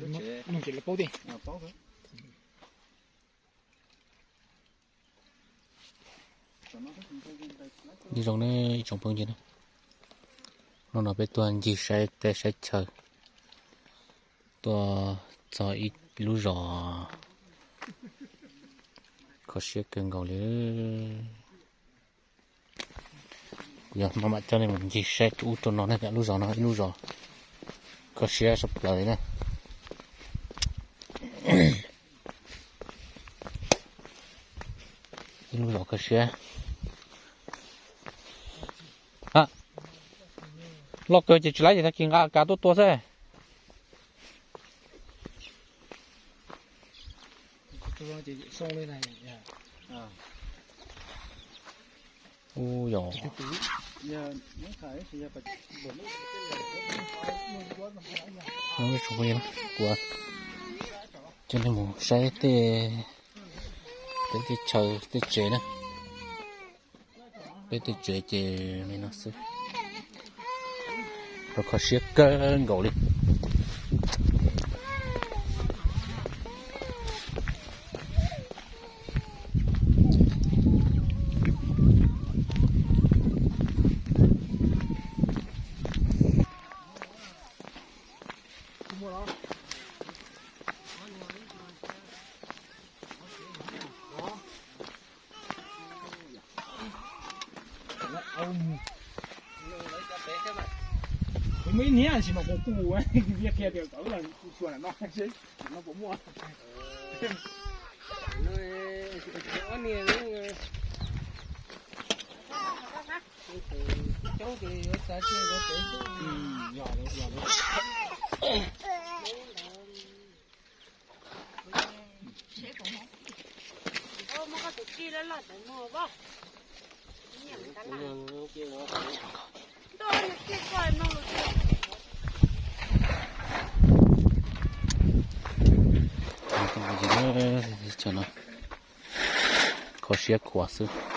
Nug ces lawv paub tiag. Nyob zoo ne ib tsoom phooj ywg na, hnub no peb tuaj ncig saib teb saib chaw, tuaj txog ib lub zos kho siab kawg nkaus li. Kuv yog no mam coj nej mus ncig saib rau ub rau no na, lub zos no ib lub zos kho siab sab plaws li na. Ib lub zos kho siab. Loj kawg ces tsis laib ces tag kis nqa kav tuaj tua xwb. Ub yog, kuv coj nej mus saib tej teb tej chaw tej tsev na. Peb tej tsev ces li no xwb, rau kho siab kawg nkaus li. Muaj ib niag tsis mas kuv kuj qhia tias tawv los kuv xyuas no seb no puas muaj. Kho siab khuav xwb.